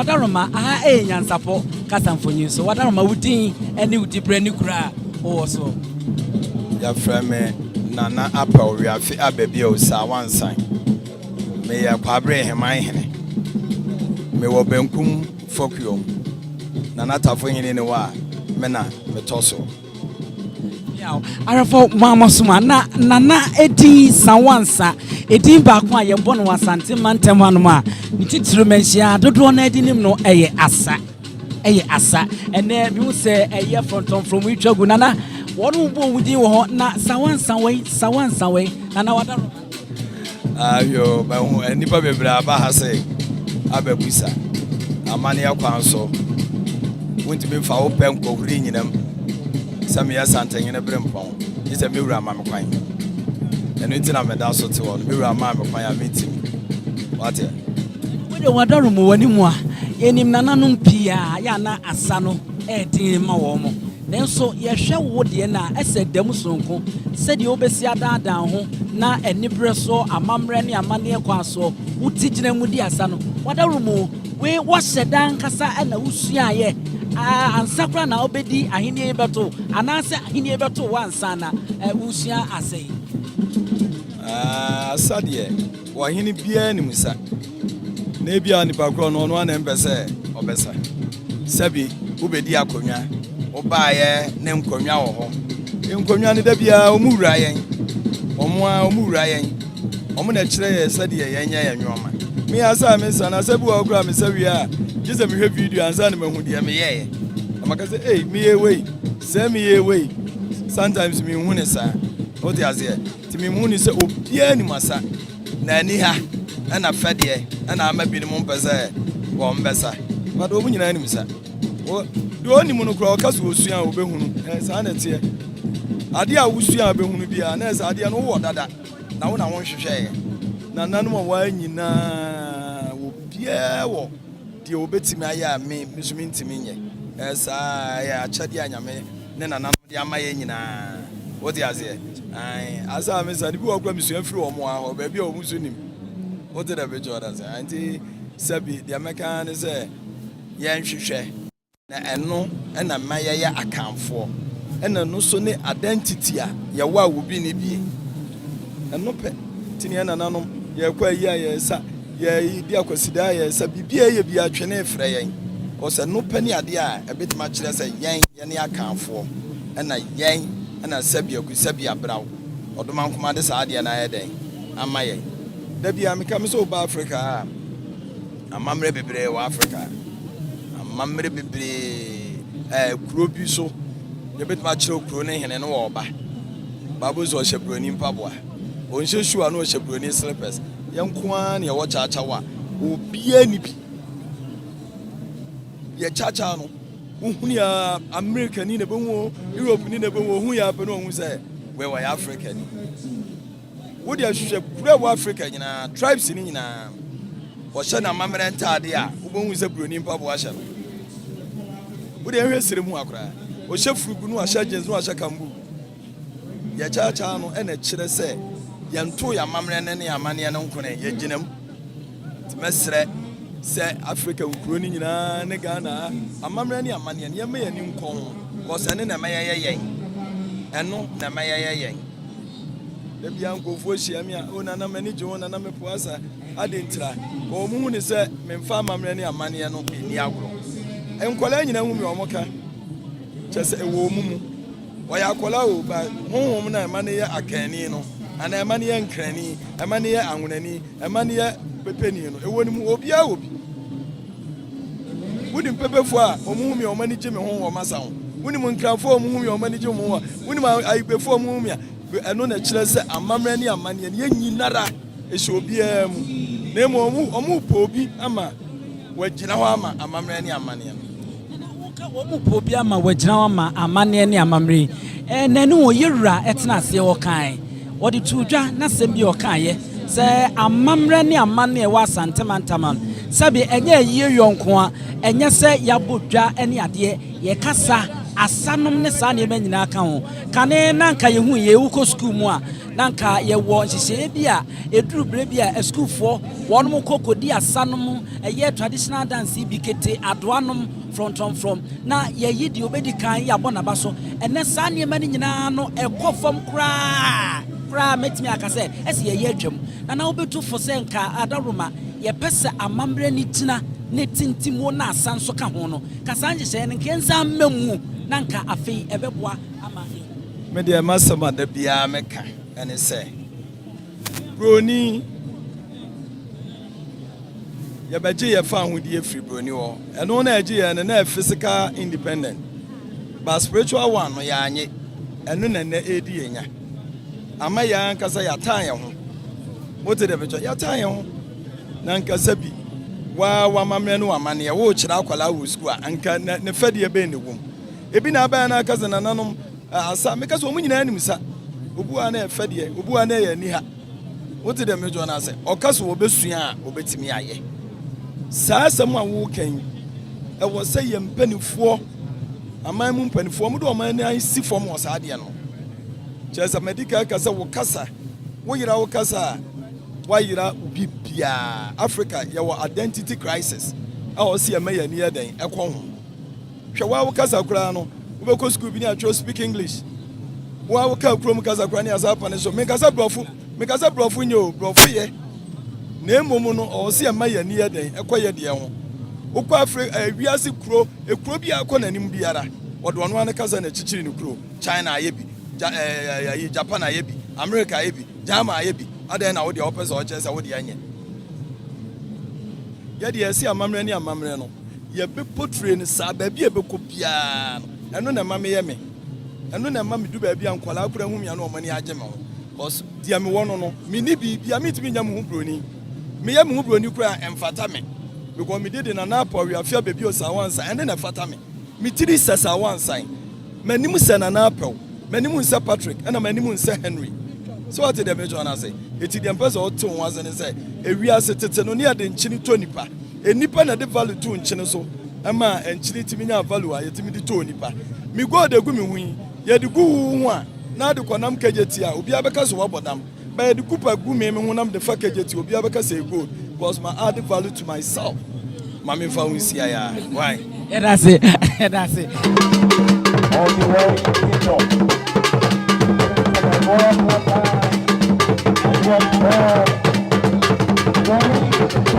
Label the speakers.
Speaker 1: Wadaroma, aha ɛyɛ Nyansapɔ kasa mfonyin so. Wadaroma, wo din ne wo diberɛ ne kuro a wowɔ soɔ?
Speaker 2: Yɛfrɛ me Nana Apɛw Wiafe Ababio Sawansan. Meyɛ Kwabre Heman hene. Mewɔ Benkum Fokuom. Nana Tafo hene ne hɔ a, me na metɔ so.
Speaker 1: Arafo Mwamasoma na Nana edin Sawansa, edin baako a yɛbɔ no wɔ Asante mantam hanom a ne titiri manhyia dodoɔ no adi nim no ɛyɛ asa. Ɛyɛ asa. Ɛnɛ mehu sɛ ɛyɛ frɔntɔmfrɔm yi twa gu Nana wɔn bɔ wɔn din wɔ hɔ na Sawansa wei, Sawansa wei, Nana wadaro.
Speaker 2: Ayo, mahu nnipa bebree aba ha sɛ abɛbusa amanneɛ kwan so. Wontumi mfa wo pɛ nkɔhuri nyinam sɛ meyɛ Santehene bere mpɔn, gye sɛ me wura ma me kwan. Ɛno nti na meda so te hɔ no. Me wura maa me kwan a mentim. Wate?
Speaker 1: Wode wadaro mu w'anim a yɛnim nananom pii a yɛ ana asa no ɛɛden ma wɔn mo, nanso yɛhwɛ wo deɛ no a ɛsɛ dam sononko sɛdeɛ wobɛsi adaadaa ho na aniberɛ so amammerɛ ne amanneɛ kwan soɔ wote gyina mu di asa no. Wadaro mu wei, wɔhyɛ da ankasa ɛna wosuaeɛ ansa koraa na wobɛdi ahenni yi bɛto, anaasɛ ahenni yi bɛto wo ansa na wosua asa yi?
Speaker 2: Asa deɛ, wɔhene biara nim sa, na ebia nipa korɔ no ɔno ana mpɛ sɛ ɔbɛsa. Sɛbi wobɛdi akonnwa, wobaayɛ ne nkonnwa wɔ hɔ. Nkonnwa no da biara ɔmu wura yɛn, ɔmo a ɔmu wura yɛn, ɔmo na kyerɛ yɛ sɛdeɛ yɛnyɛ yɛn nneɛma. Me asa a mesa na sɛ bi wɔ hɔ koraa mesa wie a, gye sɛ mehwɛ video ansa na mahu deɛ meyɛeɛ na maka sɛ, "Ei, meyɛ wei sɛ meyɛ wei." Sometimes menhu ne saa, wote aseɛ? Nti menhu ne sɛ obiara nim asa na ani ha ɛna fɛdeɛ ɛna ama binom mpɛ sɛ wɔn bɛsa, but wɔn nyinaa nim sa. Deɛ ɔnim no koraa ɔka sɛ osua a obɛhunu. Saa na ɛteɛ. Adeɛ a wosua a wobɛhunu biara na ɛsɛ adeɛ no wowɔ dada na wo na wonhwehwɛeɛ. Nananom a wɔa nyinaa, obiara wɔ deɛ wobɛtumi ayɛ a me nso mentumi nyɛ. Saa ɛyɛ akyɛdeɛ a Nyame ne nananom de ama yɛ nyinaa, wote aseɛ? Asa a mesa no bi wɔ kora mesua firi wɔn a hɔ baabi a wɔn nso nim, wote dɛ bɛkyɛ ɔda sɛ. Nti sɛbi deɛ mɛka ne sɛ yɛnhwehwɛ na ɛno ɛna mma yɛyɛ Akanfoɔ, ɛna ɛno so ne identity a yɛwɔ a wobi ne bie. Ɛno pɛ nti ne yɛn nananom yɛkɔ ayi a yɛsa, yɛdi akwasidaa a yɛsa, biribi a ɛyɛ bi atwene frɛ yɛn kɔsɛ ɛno pɛ ne adeɛ a ɛbɛtumi akyerɛ sɛ yɛn yɛne Akanfoɔ, ɛna yɛn ɛna sɛbi aku sɛbi abraw ɔdoma nkoma de saa adeɛ no ayɛ dɛn ama yɛn. Da bia meka me sɛ woba Africa a, amammerɛ bebree wɔ Africa, amammerɛ bebree. Kuro bi so yɛbɛtumi akyerɛw kuro ne hene no wɔ ɔba baabo sɛ ɔhyɛ buroni mpaboa, ɔnhyɛ shoe a na ɔhyɛ buroni slippers. Yɛn nko ara na yɛwɔ kyaakyaw a obiara ni bi. Yɛ kyaakyaw no, wohunu yɛ America ni na ɛbɛhu o, Europe ni na ɛbɛhu, ohun yɛ apɛ na ohun sɛ wei wɔyɛ Africa ni. Wode ahwehwɛ kuro a ɛwɔ Africa nyinaa, tribes ni nyinaa, wɔhyɛ n'amammerɛ ntaade a wobɛhu sɛ buroni mpaboa hyɛ no. Wode ɛhwɛ sere mu akoraa ɔhyɛ furugu no, wahyɛ jeans no, wahyɛ kambu. Yɛkyaakyaa no ɛna kyerɛ sɛ yɛnto yɛ amammerɛ ne amanneɛ no nkone, yɛgyina mu. Nti mɛsrɛ sɛ Africa nkuro no nyinaa ne Ghana amammerɛ ne amanneɛ no, yɛmma yɛni nkɔ ho kɔsɛ ne na ɛma yɛyɛ yɛn, ɛno na ɛma yɛyɛ yɛn. Da bia nkurɔfoɔ hyia me a, "O Nana, m'ani gye ho, Nana, mepo asa ade ntira." Wɔn mu hu ne sɛ memfa amammerɛ ne amanneɛ no ɛni agorɔ. Nkɔlaa nyinaa hu me, wɔn ka kyɛ sɛ ɛwɔ wɔn mu. Wɔyɛ akɔlaa o, ba honhom no a ɛma no yɛ Akanni no anaa ɛma no yɛ Nkrani, ɛma no yɛ Anwonani, ɛma no yɛ Pepeni no, ɛwɔ ne mu. Obiara wɔ bi. Wonim Pepefoɔ a wɔn hu mi a wɔn ani gye me ho wɔ masa ho, wonim Nkranfoɔ a wɔn hu mi a wɔn ani gye me ho, wonim Ayigbefoɔ a wɔn hu mi a, ɛno na ɛkyerɛ sɛ amammerɛ ne amanneɛ no yɛn nyinara ɛhyɛ obiara mu, na emu wɔn pɛ obi ama wɔagyina hɔ ama amammerɛ ne amanneɛ no.
Speaker 1: Wɔn mu pɛ obi ama wɔagyina hɔ ama amanneɛ ne amammerɛ yi. Na ɛne wɔn yɛwura ɛtena aseɛ, wɔkae wɔde to dwa n'asɛm bi a ɔkaeɛ sɛ amammerɛ ne amanneɛ ɛwɔ Asante mantam no, sɛbi ɛnyɛ ayie yɔnko a ɛnyɛ sɛ yɛabɔ dwa ne adeɛ yɛkasa. Asanom ne saa nneɛma nyinaa ka ho. Kane na nka yɛhu yɛ wokɔ sukuu mu a, na nka yɛwɔ nhyehyɛeɛ bi a ɛduru berɛ bi a asukuufoɔ wɔnom kɔ kɔdi asanom, ɛyɛ traditional dance yi bi, kete, adoanom, frɔntɔmfrɔm, na yɛyi deɛ obɛdi kan yɛabɔ n'aba so. Ɛnɛ saa nneɛma no nyinaa no ɛkɔ fam koraa koraa. Mɛtumi aka sɛ ɛsɛ yɛyɛ atwam na wobɛtu fo sɛ nka adaworoma yɛpɛ sɛ amammerɛ no gyina ne tintimuo na asa nso ka ho no, ka saa nhyehyɛeɛ no nka yɛnsa mma mu na nka afei ɛbɛboa ama yɛn.
Speaker 2: Me deɛ, m'asɛm a da biara meka ɛne sɛ broni yɛbɛgye yɛ fa ahodie firi broni hɔ. Ɛno na ɛgye yɛn no na yɛ physical independent, but spiritual one no yɛanye. Ɛno na nnɛ ɛredi yɛn nya ama yɛn ankasa yɛatan yɛn ho. Wote deɛ bɛtwa yɛatan yɛn ho na nkasa bi waa wamammerɛ no wamanneɛ worekyerɛ akwadaa wɔ sukuu a anka ne fɛdeɛ bɛn ne wom. Ebi na abɛn na akasa nananom asa meka sɛ wɔn nyinaa nim sa. Obi wa na ɛfɛ deɛ, obi wa na ɛyɛ ani ha. Wote deɛ mɛtwa no ase, ɔka so wɔbɛsua a wɔbɛtumi ayɛ saa asɛm a wɔreka yi. Ɛwɔ sɛ yɛn mpanimfoɔ, aman mu mpanimfoɔ, wɔn de wɔn ani si fam wɔ saa adeɛ no. Kyerɛ sɛ medical kasa, wo kasa, woyera wo kasa a, woayera obi biara. Africa yɛwɔ identity crisis a ɔsi ɛmɛ yɛn ani yɛ dɛn ɛkɔ ho. Hwɛ, waa wo kasa koraa no, wobɛkɔ sukuu bi ne atwerɛ "speak English". Waa wo kaa kurom kasa koraa ne asa apa ne so. Menkasa borɔfo, mekasa borɔfo nyɛ o, borɔfo yɛ na mmom no ɔwɔ sɛ ɛma yɛn ani yɛ dɛn ɛkɔ yɛ deɛ ho. Wokɔ afiri wiase kuro ekuro bi a akɔ n'anim biara, wɔde ɔno ano kasa na akyikyiri ne kuro. China ayɛ bi, ja ɛɛ ɛɛ Japan ayɛ bi, America ayɛ bi, German ayɛ bi. Adan na wodeɛ wɔpɛ sɛ ɔkyerɛ sɛ wodeɛ nyɛ yɛdeɛ ɛsi amammerɛ ne amammerɛ no yɛbɛpɔ tire no saa baabi a ɛbɛkɔ biara no. Ɛno na ɛma meyɛ me, ɛno na ɛma medu baabi a nkwadaa kora hu me a na wɔn ani agye me ho, cause deɛ mewɔ no, menni biribi a mentumi nya me ho buroni. Meyɛ me ho buroni koraa ɛmfata me, because mede de Nana Apɔ Awiafia baabi o saa wansa ɛne na ɛfata me. Me tiri sɛ saa wansan, m'anim sɛ Nana Apɛw, m'anim nsɛ Patrick, ɛna m'anim nsɛ Henry. Sɛ wate deɛ mekyerɛ no ase, eti deɛ mpɛ sɛ ɔte ho ase ne sɛ ewiase tete no ne yɛde nkyene tɔ nipa. Enipa na de value to nkyene so ɛma nkyene tumi nya value a yɛtumi de tɔ nipa. Mi gold egu mi ho yi, yɛde gu wo ho a na ade kɔnam kegye ti a, obiara bɛka so wabɔ dam, but yɛde kupa gu mi ho nam de fa kegye ti, obiara bɛka sɛ gold, because ma add value to myself. Ma mi nfa ho nsia ya why.
Speaker 1: Yɛda ase, yɛda ase.
Speaker 3: All the way to top. One, four, 20.